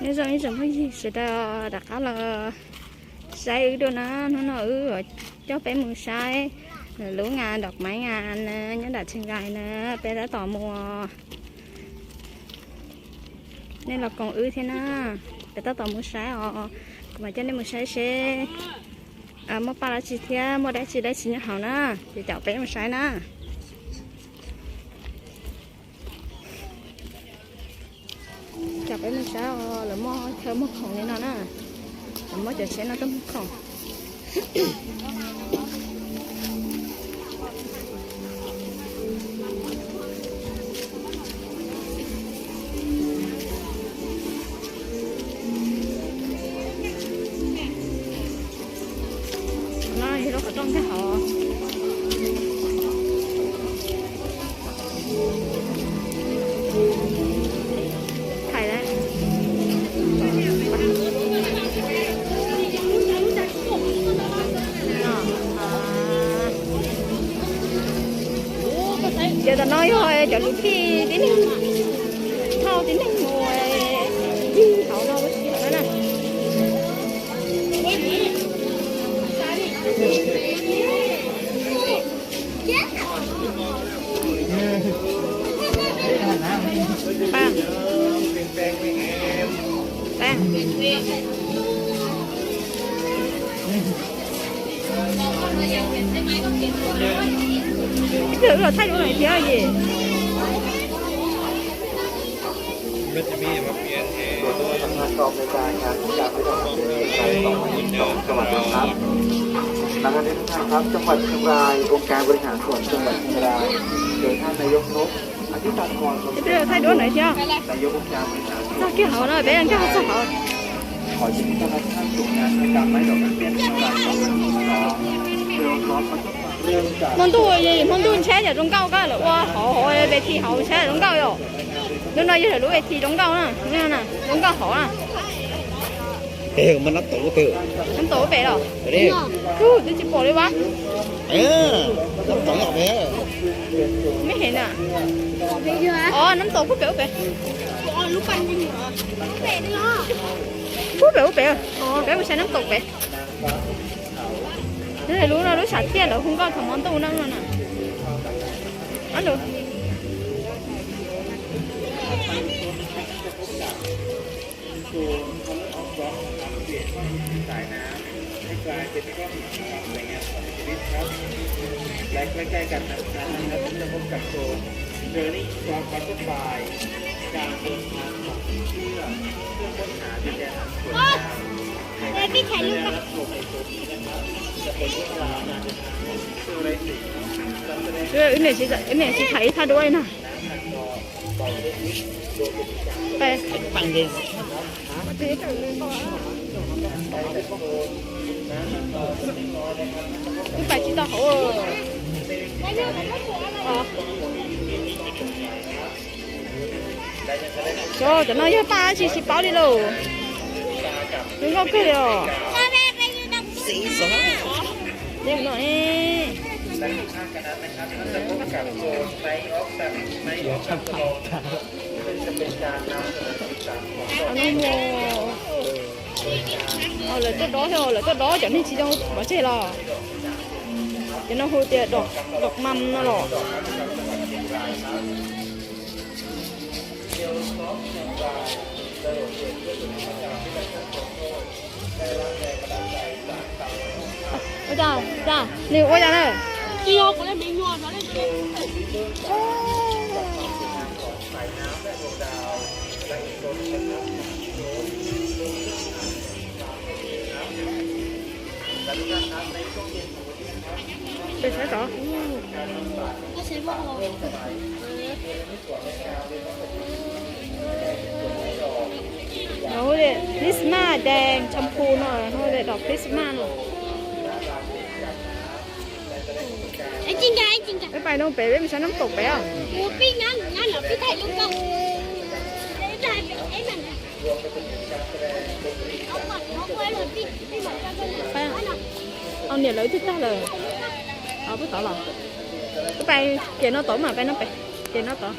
Nyob zoo ib tsoom phooj ywg sawv daws, rov qab los saib wb dua na. Hnub no wb coj peb mus saib lub nga dom maiv nga na, nyob nram Tsheej Nkaim na, peb tab tom mus. Nej los koom wb thiab na, peb tab tom mus saib os. Kuv mam coj nej mus saib seb muaj paj dab tsi thiab muaj dab tsi dab tsi nyob hauv na, ces caum peb mus saib na. Caum peb mus saib os, lawv muaj chaw muag khoom li no na, lawv muab cov tsheb no tuaj muag khoom. No yog lub qhov rooj nkag hauv. Thaiv lawm. Ces tam no yog cov lus phij tib neeg, thauj tib neeg mus ncig hauv no ua si hauv na. Ib pliag wb los thaij duab lawm thiab yom.ส่วนที่สำคัญกองในการงานกิจกรรมที่เราทำเป็นเชียงรายสองพันยี่สิบสองจังหวัดนะครับ นักเรียนทุกท่านครับ จังหวัดเชียงราย องค์การบริหารส่วนจังหวัดเชียงราย โดยท่านนายกนพ อธิตากร พรหม Ib pliag wb los thaij duab lawm thiab. นายกองค์การบริหารส่วน Txog kiag hauv no peb nkag txog hauv. ขอเชิญทุกท่านรับทราบชมงานกิจกรรมไม้ดอกไม้เตี้ยนเชียงรายสองพันยี่สิบสอง เริ่มพร้อมกันตั้งแต่เริ่มจาก Hmo ntuj, hmo ntuj ntshe yog zoo nkauj koj lawv ua hauv, hauv ves thi hauv ntshe zoo nkauj yom. Lub no yog lawv lub ves thi zoo nkauj na, zoo nkauj hauv na. Ej, muaj nab toom pem. Nab toom pem los? Kuv twb tsis pom li vas. Nab toom pem. Mej heev na. Os, nab toom kuj pem ub pem. Kuj pem ub pem. Peb mus saib nab toom pem. Lub no lub sam thiaj lawv hu nkauj thaum hmo ntuj na no na. Wb niam tsis tham ib thaj duab li na. Wb pais tsis tau hauv. Cov, cov no yog paj dab tsi tsis paub li lauj. Zoo nkauj kawg li os. Lawv tuaj dob thiab, lawv tuaj dob cov neeg tsis zoo pov tseg los. Cov no hu tias dom mam no los. Ua cas, cas, nws ua cas na? Peb saib tod. Hu tias Christmas แดง ชมพู no, hu tias dom Christmas no. Peb pais no pem, peb mus saib nab toom pem os. Au, niam lawv twb tag lawm. Peb tod los? Peb pais ces no tod mas, pais no pem ces no tod.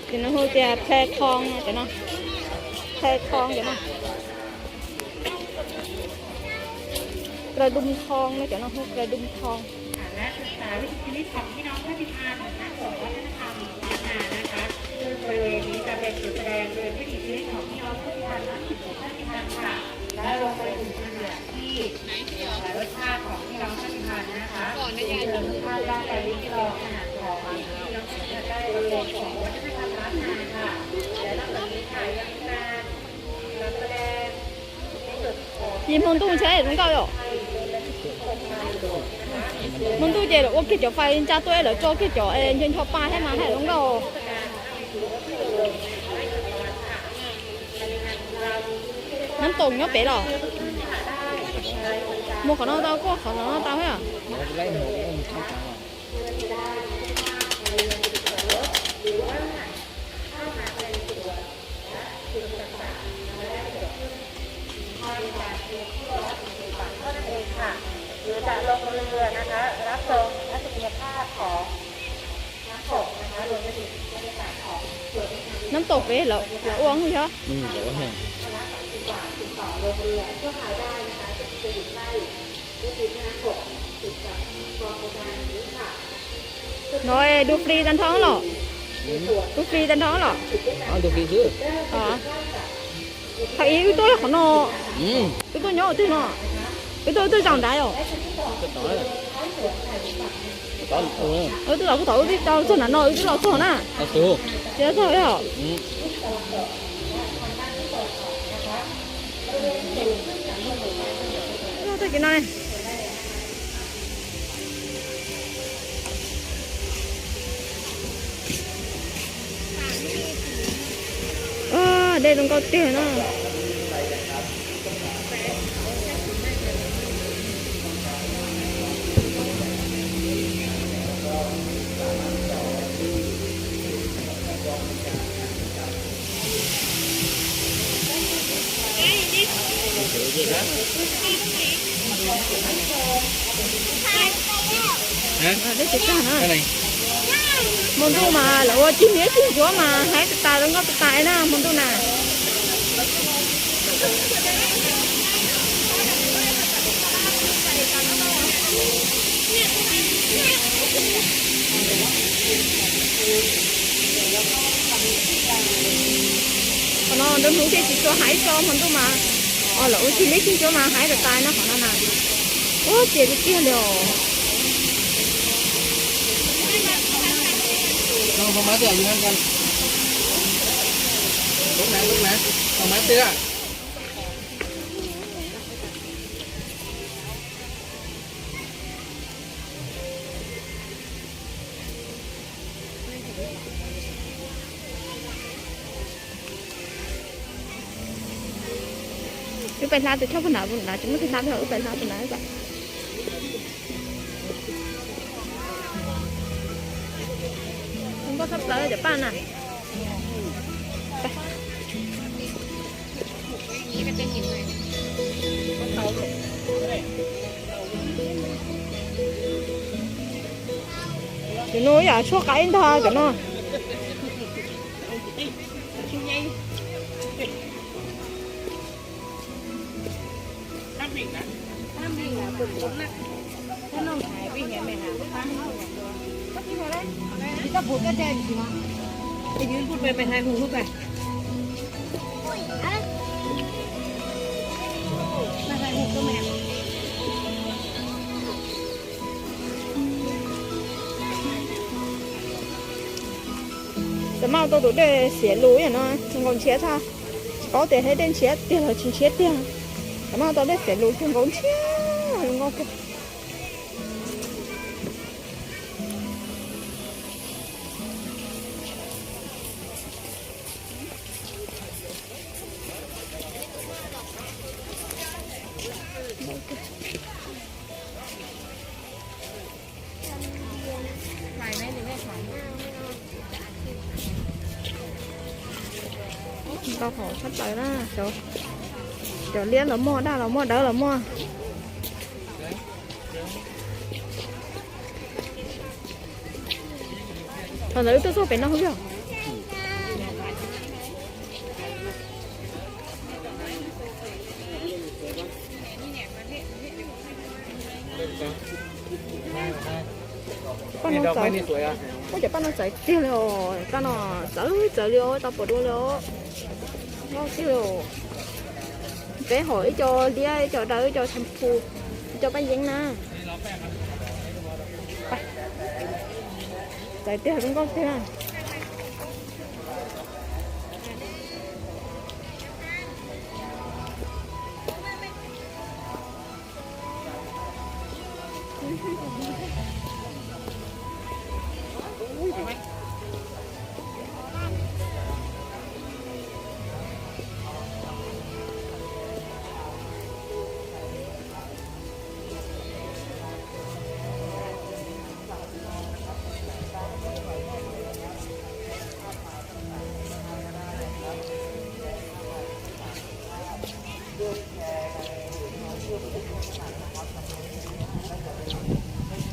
Ces no hu tias Play Town no cov no. Play Town cov no. Play Town no cov no hu Play Town. Yim hmo ntuj ntshe zoo nkauj yom. Hmo ntuj ces lawv ua kiag cov fais ntsa tuaj, lawv tso kiag cov ncho ncho pa thiab mas hais zoo nkauj. Nab toom nyob pem los? Mus qhov no tau, kuj qhov no tau thiab. Nab toom pem lawv ua yog. No du fri tag nrho los? Du fri tag nrho los? Thaum ib wb tuaj qhov no, wb tuaj nyob twg no, wb tuaj wb tuaj zaum nrad os. Wb twb los kuj thaum wb twb tau txog nrad no, wb twb los txog na. Ces txog os. Tag kis no. Dej zoo nkauj tiag na. Hmo ntuj mas lawv ua cig liab cig ntsuav mas haib tas tas zoo nkauj tas tas na hmo ntuj na. Qhov no nruab hnub thiaj tsis tshua haib tso hmo ntuj mas, lawv ua cig liab cig ntsuav mas haib tas tas no qhov no na. Ua ces tiag tiag li os. Wb pais hla tus choj pag nrad, pag nrad tsis muaj tus hla, wb pais hla tus nrad. Zoo nkauj tshaj plaws cov paj na. Cov no yam tshuaj qaib ntag cov no. Xav mas tau tus dej xiav lus no zoo nkaus ntshiab tshaj. Tsis paub tias thiab dej ntshiab tiag los tsis ntshiab tiag. Xav mas tau dej xiav lus zoo nkaus ntshiab zoo nkauj kawg. Ntau hom tshaj plaws na, cov liab los muaj, daj los muaj, dawb los muaj. Thaum ntawd wb tuaj txog pem no yog. Paj no txawv, ua cas paj no txawv tiag li os, paj no txawv txawv li os, tau pom dua li os. Nkauj tiag li os. Peb hom ib co liab, ib co daw, ib co shampoo, ib co paj yeeb na. Txawv tiag, zoo nkauj tiag na.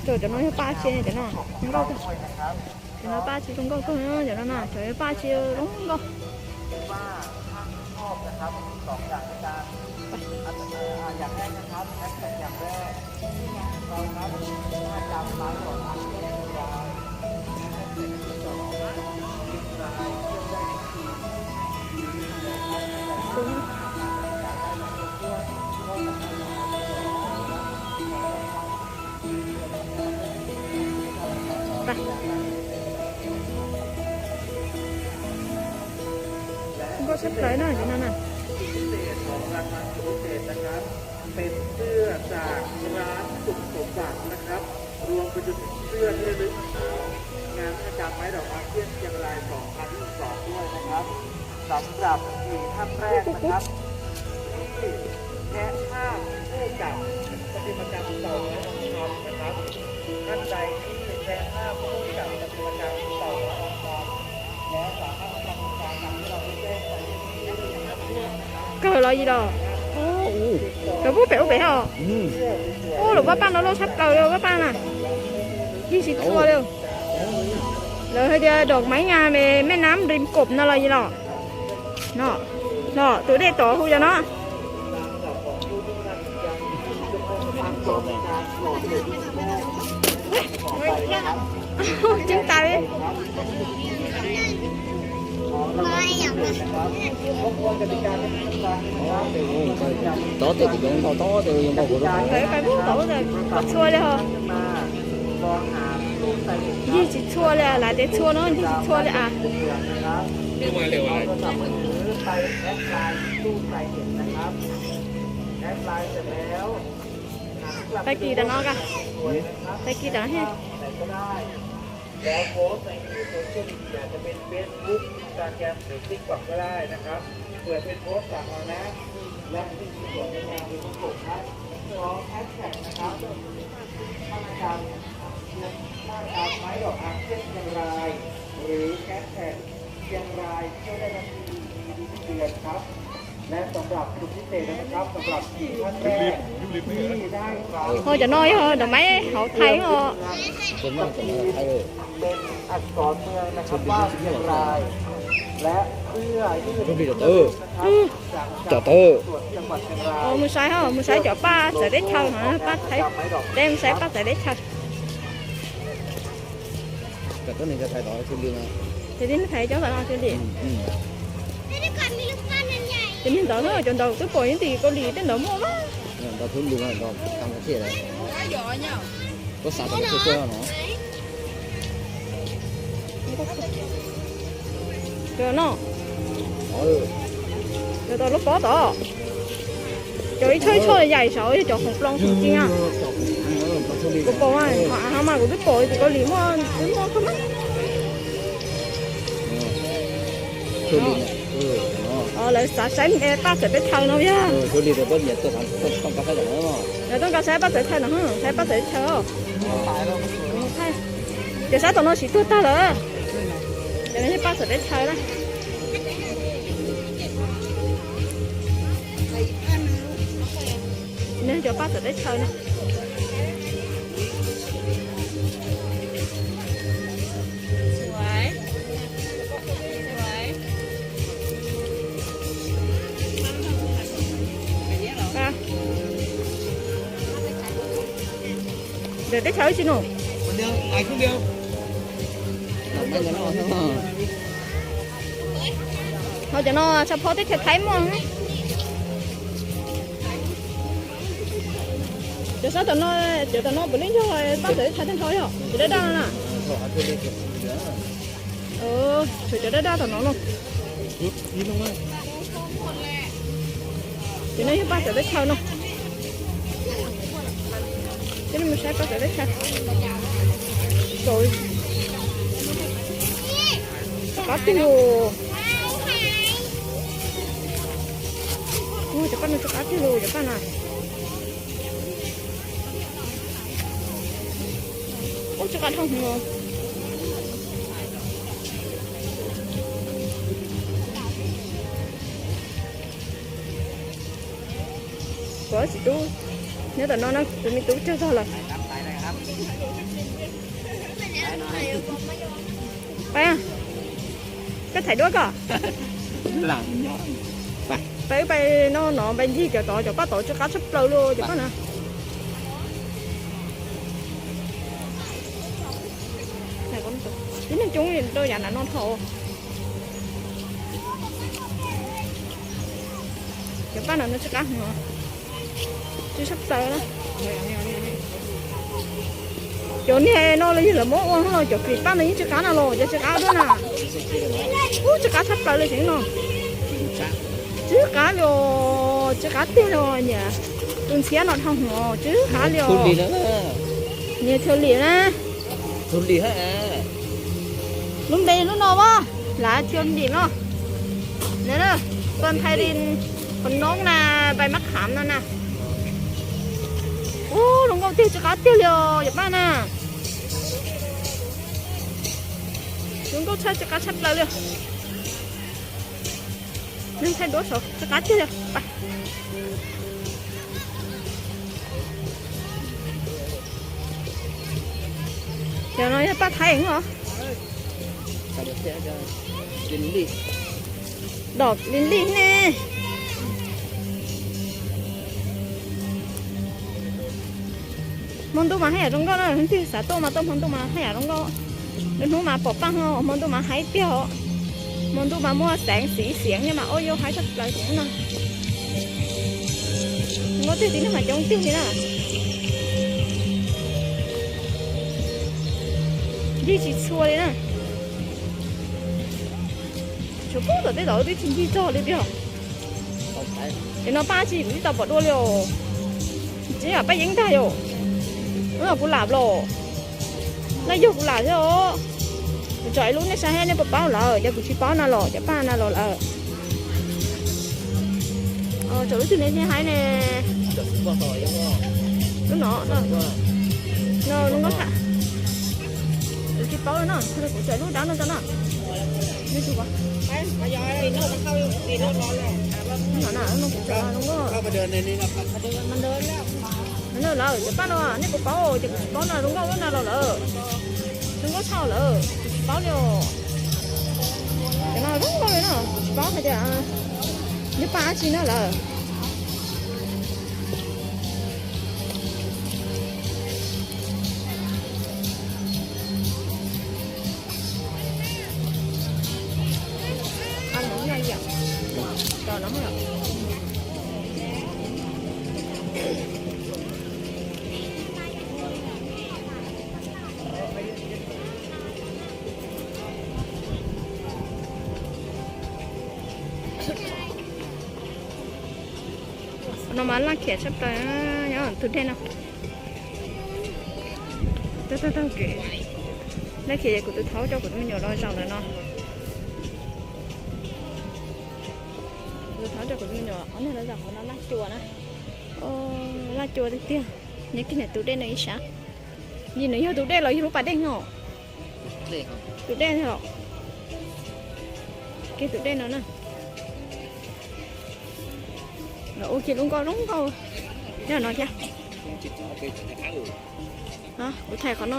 Cov no yog paj tsi, cov no nkauj kawg. Cov no paj tsi zoo nkauj kawg, cov no na, cov paj tsi zoo nkauj. Nkauj tshaj plaws na, cov no na. เป็นเสื้อจากร้านสุขสมหวังนะครับ รวมไปจนถึงเสื้อที่ระลึกของงานเทศกาลไม้ดอกอาเซียนเชียงราย สองพันยี่สิบสอง ด้วยนะครับ สำหรับสี่ท่านแรกนะครับ ที่แชะภาพคู่กับประติมากรรมเต่างอยทองคำนะครับ ท่านใดที่แชะภาพคู่กับประติมากรรมเต่างอยทองคำ Kawg los yog los. Lawv pub pem ub pem hos. Ub, lawv pab paj no loj tshaj plaws li, pab paj na. Yeej tsis txhua li. Lawv hais tias dog maiv nga me, me nam rim kob no los yog los. No, no, tus dej tod hu yog no. Ceeb tas li. Tod tes kuv cov npau tod tes yuav npau kuv. Tod txhua li hos. Yeej tsis txhua li, lawv tes txhua no yeej tsis txhua li as. Tag kis tam no, tag kis tam no. แล้วโพสต์ในที่โซเชียลมีเดีย จะเป็น Facebook Instagram หรือ TikTok ก็ได้นะครับ เปิดเป็นโพสต์สาธารณะ และมีส่วนในงานโดยตรงครับ พร้อมแฮชแท็กนะครับ ท่านอาจารย์ ไม้ดอกอาเซียนเชียงราย หรือแฮชแท็กเชียงรายเที่ยวได้ทั้งปี มีทุกเดือนครับ และสำหรับคุณพิเศษนะครับ สำหรับสี่ท่านแรกที่ได้รับ Ov, cov no yog dog maiv hauv Thaib os. เป็นอักษรเมืองนะครับว่าเชียงราย และเสื้อยืด Cov tawv. Mus saib hos, mus saib cov paj txawv teb chaws no, paj Thaib, peb mus saib paj txawv teb chaws. Ces tib neeg Thaib cov ntawd no thiaj li. Ces niag ntawd, cov ntawd twb pom ib ntim Kaus Lim tej ntawd muaj mas. Cov no, cov tau lub pob tod, cov ib tshoj ib tshoj yaim saud yog cov khoom ploos tseem ceeb. Kuv pom mas, kuv twb pom tim Kaus Lim muaj, twb muaj kawg mas. Lawv xav saib paj txawv teb chaws no yog. Lawv tuaj nqa saib paj txawv thaw no, saib paj txawv teb chaws. Ces sab tom no siv tuag tag lawm. Ces no yog paj txawv teb chaws na. No yog cov paj txawv teb chaws na. Ntawm teb chaws tsi no? Ho cov no tshav phob teb chaws Thaib muaj. Cov sab tom no, cov tom no puav leej yog paj txawv teb chaws tag nrho yog cov daj daj no na. Tshuav cov daj daj tom no no. Cov no yog paj txawv teb chaws no. Coj nej mus saib paj txawv teb chaws. Tsw qab tiag. Cov paj no tsw qab tiag los cov paj na. Ub, tsw qab dhau heev. Kuv txiv tub nyob tom no na, kuv me tub cog tog lawm. Pab, koj thaij duab koj. Pab wb pais no no pais ncig cov tod, cov paj tod tsw qab tshaj plaws li cov paj na. Tib neeg coob rau yav nram no dhau. Cov paj no no tsw qab heev, tsw tshaj plaws na. Cov niag no los yog lawv muab ua los cov kis paj no yeej tsw qab na los cov tsw qab duab na. Ub, tsw qab tshaj plaws li tsev no. Tsw qab li os, tsw qab tiag li os niam. Tus ntxhiab no dhau heev os, tsw qab li os. Niag thwj lim na. Lub npe lub no as, lav thwj lim no. Paj nthai li, qhov noob na, npai mab kham no na. Ub, zoo nkauj tiag, tsw qab tiag li os cov paj na. Zoo nkauj tshaj, tsw qab tshaj plaws li. Neeg thaij duab saud, tsw qab tiag li. Cov no yog paj Thaib os. Dom li lij ne. Hmo ntuj mas haj yam zoo nkauj na, leej twg xav tuaj mas tuaj hmo ntuj mas haj yam zoo nkauj. Lwm hnub mas pom paj ho, hmo ntuj mas haib tiag os. Hmo ntuj mas muaj xeev xim xeev thiab mas ua yuav haib tshaj plaws xeev no. Zoo nkauj tiag, tib neeg mas coob tiag li na. Ncig tsis txhua li na. Tshuav pub tom tej tod twb tsis ncig txog li tiag. Ces no paj tsis kuv twb tau pom dua li os. Tsis yog paj yeeb ntag yom. Ub, kuv lam los. No yog kuv lam thiab os. Kuv tsom ib lub nej saib nej puas paub lawm, ces kuv tsis paub na los, cov paj na los lawm. Tsom lub twg ne thiaj haib ne. Lub no, no, no, no, kuv tsis paub no, kuv tsom lub dawb no tso no. No na, no kuv tsom no. No lawm, cov paj no nej puas paub, ces kuv tsis paub no, zoo nkauj lub na los lawm. Zoo nkauj tshaj lawm, kuv tsis paub li os. Cov no zoo nkauj li no, kuv tsis paub hais tias yog paj dab tsi na lawm. No mas laj khiam tshaj plaws, nyob tus dej no. Tag tag tag kev, laj khiam es kuv tus thaub coj kuv tus me nyuam los zaum ntawm no. Kuv tus thaub coj kuv tus me nyuam ob leeg los zaum qhov no laj cua na. Laj cua tiag tiag. Nyob kiag ntawm tus dej no ib sab. Yim no yog tus dej los yog lub pas dej no? Tus dej os. Kiag tus dej no na. Ua kiag lub nkoj zoo nkauj nyob no thiab. Kuv thaij qhov no.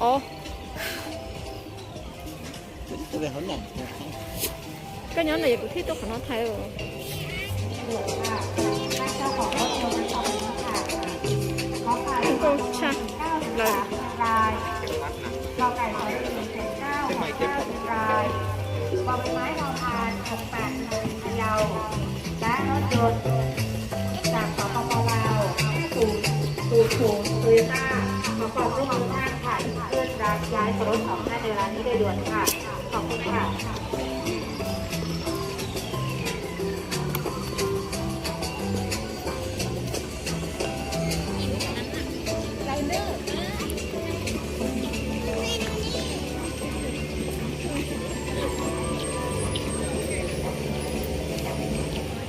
Os, koj nyob no es kuv thiaj tuaj qhov no thaij. Nkauj tshaj plaws. Bò cái máy màu hồng phàn, màu bạc, màu dầu, đã có dồn, sản phẩm màu màu màu, phủ, phủ, phủ, Toyota, có còn lưu hành than thải, cương giá, giá số sáu hai này là những đầy đủ hả? Học không hả?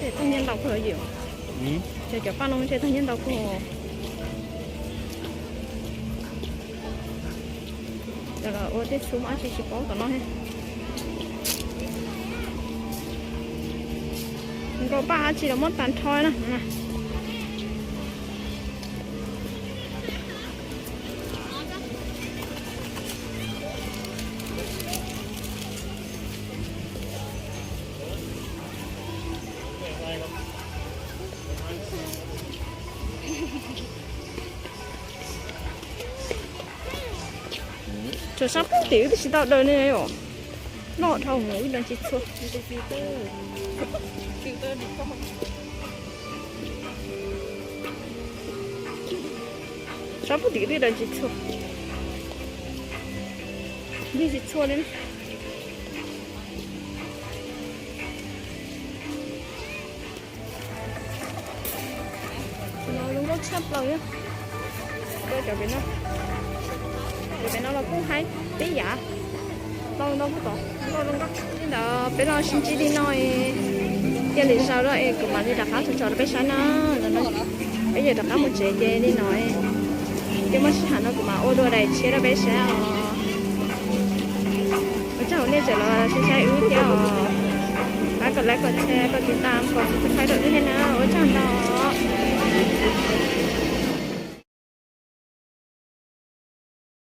Ces tag nyiaj ntau kawg yom. Ces cov paj no ntshe tag nyiaj ntau kawg. Cov los ua tej xu mas tsis tsis paub tom no thiab. Nkaus paj dab tsi los muab tag nrho na. Tsam sab pub tim wb twb tsis tau daws ne os. Noj dhau mus wb daws tsis txhua. Sab pub tim wb twb daws tsis txhua. Yeej tsis txhua li. Zoo nkauj tshaj plaws. Cov pem no, cov pem no los kuj haib tib yam. Ntau ntau kuj tod, nkauj zoo nkauj. Li ntawd peb los sib ntsib li no, cia li zaum lawm es kuv mam li rov qab tso tso rau peb saib na. Peb yuav rov qab mus tsev ces li no, ces muaj sij hawm no kuv mam ua dua daim tshiab rau peb saib os. Ua tsaug nej tseem los saib saib wb thiab os. Pab kom like, kom share, kom tiv tam, kom subscribe rau wb thiab na. Ua tsaug ntau.